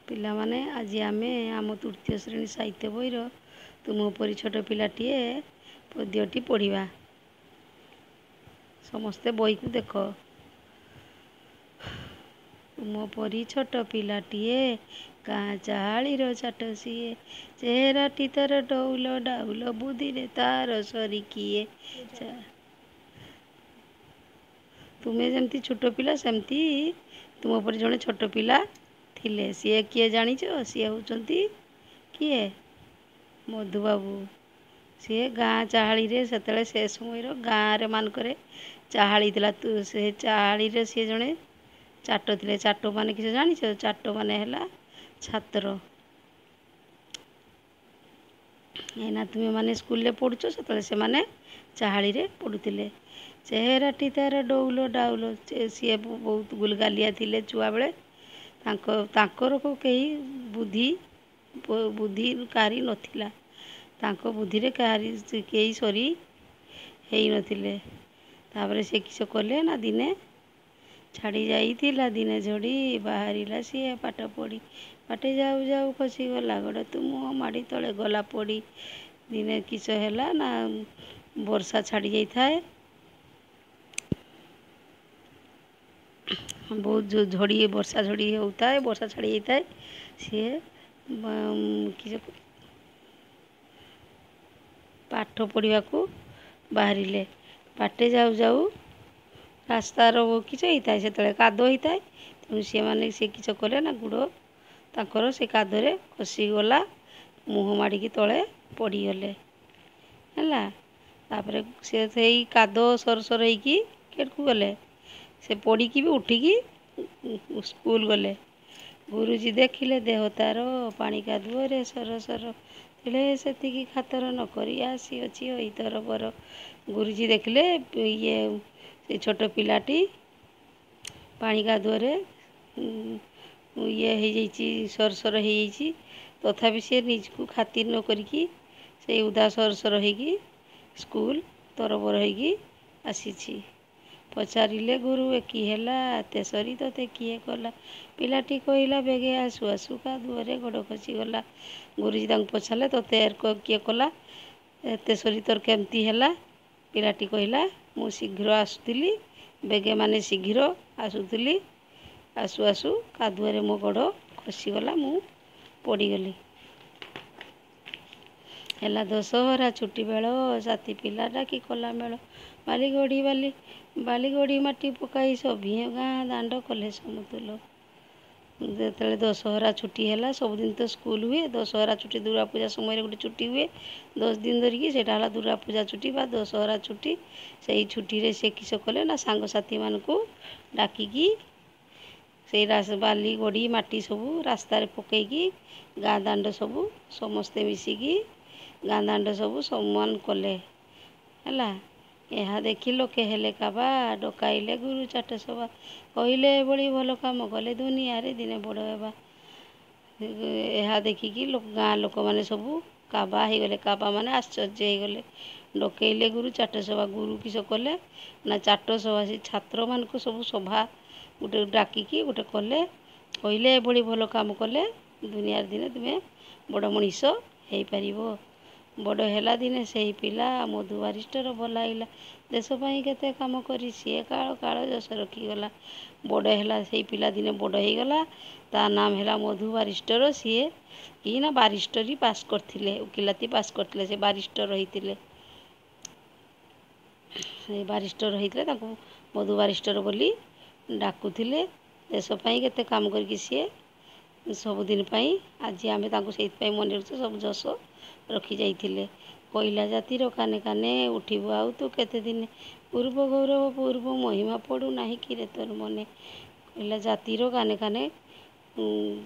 ପିଲାମାନେ, ଆଜି ଆମେ ଆମ ତୃତୀୟ ଶ୍ରେଣୀ ସାହିତ୍ୟ ବହିର ତୁମ ପରି ଛୋଟ ପିଲାଟିଏ ପଦ୍ୟଟି ପଢ଼ିବା। ସମସ୍ତେ ବହିକୁ ଦେଖ। ତୁମ ପରି ଛୋଟ ପିଲାଟିଏ, ଗାଁ ଚାହାଳିର ଚାଟ ସିଏ। ଚେହେରାଟି ତାର ଡଉଲ ଡାଉଲ, ବୁଦ୍ଧିରେ ତାର ସରି କିଏ। ତୁମେ ଯେମିତି ଛୋଟ ପିଲା, ସେମିତି ତୁମ ପରି ଜଣେ ଛୋଟ ପିଲା ଥିଲେ। ସିଏ କିଏ ଜାଣିଛ? ସିଏ ହେଉଛନ୍ତି କିଏ? ମଧୁବାବୁ। ସିଏ ଗାଁ ଚାହାଳିରେ, ସେତେବେଳେ ସେ ସମୟର ଗାଁରେ ମାନଙ୍କରେ ଚାହାଳି ଥିଲା। ତୁ ସେ ଚାହାଳିରେ ସିଏ ଜଣେ ଚାଟ ଥିଲେ। ଚାଟ ମାନେ କିଛି ଜାଣିଛ? ଚାଟ ମାନେ ହେଲା ଛାତ୍ର। ଏଇନା ତୁମେମାନେ ସ୍କୁଲରେ ପଢ଼ୁଛ, ସେତେବେଳେ ସେମାନେ ଚାହାଳିରେ ପଢ଼ୁଥିଲେ। ଚେହେରାଟି ତାର ଡଉଲ ଡାଉଲ। ସିଏ ବହୁତ ଗୁଲଗାଲିଆ ଥିଲେ ଛୁଆବେଳେ। ତାଙ୍କର କେହି ବୁଦ୍ଧି ବୁଦ୍ଧି କାହାରି ନଥିଲା। ତାଙ୍କ ବୁଦ୍ଧିରେ କାହାରି କେହି ସରି ହେଇନଥିଲେ। ତାପରେ ସେ କିସ କଲେ ନା, ଦିନେ ଛାଡ଼ି ଯାଇଥିଲା ଦିନେ ଝଡ଼ି, ବାହାରିଲା ସିଏ ପାଠ ପଢ଼ି। ବାଟେ ଯାଉ ଯାଉ ଖସିଗଲା ଗୋଡ଼, ତୁ ମୁହଁ ମାଡ଼ି ତଳେ ଗଲା ପଡ଼ି। ଦିନେ କିସ ହେଲା ନା, ବର୍ଷା ଛାଡ଼ି ଯାଇଥାଏ, ବହୁତ ଝଡ଼ି, ବର୍ଷା ଝଡ଼ି ହେଉଥାଏ। ବର୍ଷା ଛାଡ଼ି ଯାଇଥାଏ। ସିଏ କିସ ପାଠ ପଢ଼ିବାକୁ ବାହାରିଲେ। ବାଟେ ଯାଉ ଯାଉ ରାସ୍ତାର କିସ ହେଇଥାଏ? ସେତେବେଳେ କାଦୁଅ ହେଇଥାଏ। ତେଣୁ ସେମାନେ ସେ କିସ କଲେ ନା, ଗୋଡ଼ ତାଙ୍କର ସେ କାଦୁଅରେ ଖସିଗଲା, ମୁହଁ ମାଡ଼ିକି ତଳେ ପଡ଼ିଗଲେ। ହେଲା, ତାପରେ ସେ ସେଇ କାଦୁଅ ସର ସର ହେଇକି କେଡ଼କୁ ଗଲେ। ସେ ପଡ଼ିକି ବି ଉଠିକି ସ୍କୁଲ ଗଲେ। ଗୁରୁଜୀ ଦେଖିଲେ ଦେହ ତାର ପାଣି କାଦୁଅରେ ସର ସର, ଥିଲେ ସେତିକି ଖାତର ନ କରି ଆସିଅଛି ହୋଇ ତରବର। ଗୁରୁଜୀ ଦେଖିଲେ ଇଏ ସେ ଛୋଟ ପିଲାଟି ପାଣି କାଦୁଅରେ ଇଏ ହେଇଯାଇଛି, ସର ସର ହେଇଯାଇଛି, ତଥାପି ସେ ନିଜକୁ ଖାତିର ନ କରିକି ସେଇ ଉଦା ସର ସର ହେଇକି ସ୍କୁଲ ତରବର ହେଇକି ଆସିଛି। ପଚାରିଲେ ଗୁରୁ, ଏ କି ହେଲା, ଏତେ ସରି ତୋତେ କିଏ କଲା? ପିଲାଟି କହିଲା, ବେଗେ ଆସୁ ଆସୁ କାଦୁଅରେ ଗୋଡ଼ ଖସିଗଲା। ଗୁରୁଜୀ ତାଙ୍କୁ ପଚାରିଲେ, ତୋତେ କିଏ କଲା, ଏତେ ସରି ତୋର କେମିତି ହେଲା? ପିଲାଟି କହିଲା, ମୁଁ ଶୀଘ୍ର ଆସୁଥିଲି, ବେଗେ ମାନେ ଶୀଘ୍ର ଆସୁଥିଲି, ଆସୁ ଆସୁ କାଦୁଅରେ ମୋ ଗୋଡ଼ ଖସିଗଲା, ମୁଁ ପଡ଼ିଗଲି। ହେଲା ଦଶହରା ଛୁଟି ବେଳ, ସାଥୀ ପିଲା ଡାକି କଲା ମେଳ। ବାଲି ଗୋଡ଼ି ବାଲି ବାଲି ଗୋଡ଼ି ମାଟି ପକାଇ ସଭିଏଁ ଗାଁ ଦାଣ୍ଡ କଲେ ସମତୁଲ। ଯେତେବେଳେ ଦଶହରା ଛୁଟି ହେଲା, ସବୁଦିନ ତ ସ୍କୁଲ ହୁଏ, ଦଶହରା ଛୁଟି ଦୁର୍ଗା ପୂଜା ସମୟରେ ଗୋଟେ ଛୁଟି ହୁଏ 10 ଦିନ ଧରିକି। ସେଇଟା ହେଲା ଦୁର୍ଗା ପୂଜା ଛୁଟି ବା ଦଶହରା ଛୁଟି। ସେଇ ଛୁଟିରେ ସେ କିସ କଲେ ନା, ସାଙ୍ଗସାଥିମାନଙ୍କୁ ଡାକିକି ସେଇ ବାଲି ଗୋଡ଼ି ମାଟି ସବୁ ରାସ୍ତାରେ ପକେଇକି ଗାଁ ଦାଣ୍ଡ ସବୁ ସମସ୍ତେ ମିଶିକି ଗାଁ ଦାଣ୍ଡ ସବୁ ସମାନ କଲେ। ହେଲା, ଏହା ଦେଖି ଲୋକେ ହେଲେ କାବା, ଡକାଇଲେ ଗୁରୁ ଚାଟ ସଭା। କହିଲେ, ଏଭଳି ଭଲ କାମ କଲେ ଦୁନିଆରେ ଦିନେ ବଡ଼ ହେବା। ଏହା ଦେଖିକି ଗାଁ ଲୋକମାନେ ସବୁ କାବା ହେଇଗଲେ। କାବା ମାନେ ଆଶ୍ଚର୍ଯ୍ୟ ହେଇଗଲେ। ଡକେଇଲେ ଗୁରୁ ଚାଟ ସଭା। ଗୁରୁ କିସ କଲେ ନା, ଚାଟ ସଭା, ସେ ଛାତ୍ରମାନଙ୍କୁ ସବୁ ସଭା ଗୋଟେ ଡାକିକି ଗୋଟେ କଲେ। କହିଲେ, ଏଭଳି ଭଲ କାମ କଲେ ଦୁନିଆରେ ଦିନେ ତୁମେ ବଡ଼ ମଣିଷ ହେଇପାରିବ। ବଡ଼ ହେଲା ଦିନେ ସେହି ପିଲା, ମଧୁ ବାରିଷ୍ଟର ବୋଲାଇଲା। ଦେଶ ପାଇଁ କେତେ କାମ କରି ସିଏ କାଳ କାଳ ଯଶ ରଖିଗଲା। ବଡ଼ ହେଲା ସେଇ ପିଲା, ଦିନେ ବଡ଼ ହେଇଗଲା। ତା ନାମ ହେଲା ମଧୁ ବାରିଷ୍ଟର। ସିଏ କି ନା ବାରିଷ୍ଟରୀ ପାସ୍ କରିଥିଲେ, ଓକିଲାତି ପାସ୍ କରିଥିଲେ। ସେ ବାରିଷ୍ଟର ହେଇଥିଲେ। ସେ ବାରିଷ୍ଟର ହେଇଥିଲେ, ତାଙ୍କୁ ମଧୁ ବାରିଷ୍ଟର ବୋଲି ଡାକୁଥିଲେ। ଦେଶ ପାଇଁ କେତେ କାମ କରିକି ସିଏ ସବୁଦିନ ପାଇଁ ଆଜି ଆମେ ତାଙ୍କୁ ସେଇଥିପାଇଁ ମନେ ରଖୁଛୁ। ସବୁ ଯଶ ରଖି ଯାଇଥିଲେ। କହିଲା ଜାତିର କାନେ କାନେ, ଉଠିବୁ ଆଉ ତୁ କେତେ ଦିନେ? ପୂର୍ବ ଗୌରବ ପୂର୍ବ ମହିମା ପଡ଼ୁନାହିଁ କିରେ ତୋର ମନେ? କହିଲା ଜାତିର କାନେ କାନେ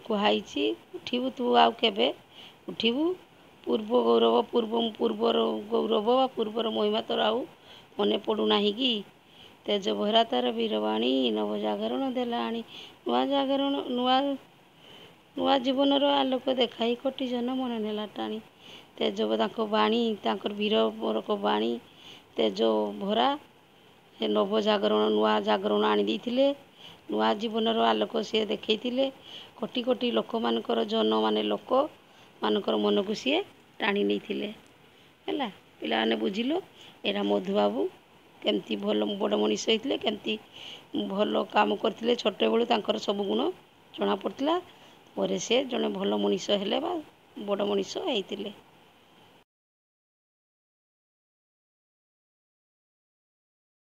କୁହାଇଛି, ଉଠିବୁ ତୁ ଆଉ କେବେ ଉଠିବୁ? ପୂର୍ବ ଗୌରବ, ପୂର୍ବର ଗୌରବ ବା ପୂର୍ବର ମହିମା ତୋର ଆଉ ମନେ ପଡ଼ୁନାହିଁ କି? ତେଜ ଭରା ତାର ବୀରବାଣୀ, ନବ ଜାଗରଣ ଦେଲାଣି। ନୂଆ ଜାଗରଣ, ନୂଆ ନୂଆ ଜୀବନର ଆଲୋକ ଦେଖାଇ କୋଟି ଜନ ମନ ନେଲା ଟାଣି। ତେଜ ତାଙ୍କ ବାଣୀ, ତାଙ୍କର ବୀରବରକ ବାଣୀ ତେଜ ଭରା। ସେ ନବ ଜାଗରଣ, ନୂଆ ଜାଗରଣ ଆଣି ଦେଇଥିଲେ। ନୂଆ ଜୀବନର ଆଲୋକ ସିଏ ଦେଖେଇଥିଲେ। କୋଟି କୋଟି ଲୋକମାନଙ୍କର, ଜନ ମାନେ ଲୋକମାନଙ୍କର ମନକୁ ସିଏ ଟାଣି ନେଇଥିଲେ। ହେଲା ପିଲାମାନେ, ବୁଝିଲୁ ଏଇଟା ମଧୁବାବୁ କେମିତି ଭଲ ବଡ଼ ମଣିଷ ହେଇଥିଲେ, କେମିତି ଭଲ କାମ କରିଥିଲେ। ଛୋଟବେଳୁ ତାଙ୍କର ସବୁ ଗୁଣ ଜଣାପଡ଼ିଥିଲା, ପରେ ସେ ଜଣେ ଭଲ ମଣିଷ ହେଲେ ବା ବଡ଼ ମଣିଷ ହେଇଥିଲେ।